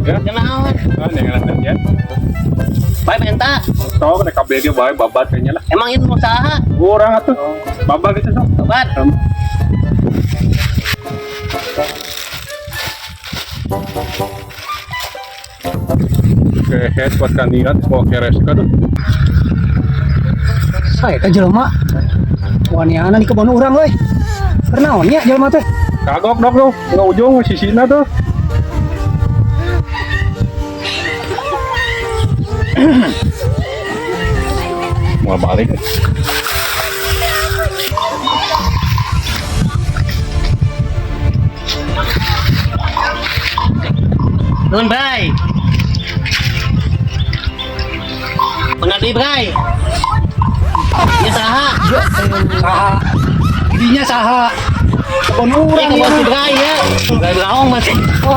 Ya. Kenaon? Ah, dengan ya. Bae menta. Sok rek KBG bae babat kayaknya lah. Emang itu mau saha? Urang atuh. Babat gitu sok. Babat. Kehet buat kandidat mau keres ka tuh. Saya ka jelema. Waniana di kebon urang euy. Keur naon nya jelema teh? Kagok dok tuh, nggak ujung sisina tuh. Mau balik. Nuhun, Bray. Bener deui, Bray. Ieu saha? Saha? Dinya saha? Kebon Ieu urang kebon si ieu mah. Bray ya. Bray Braong masih. Wah.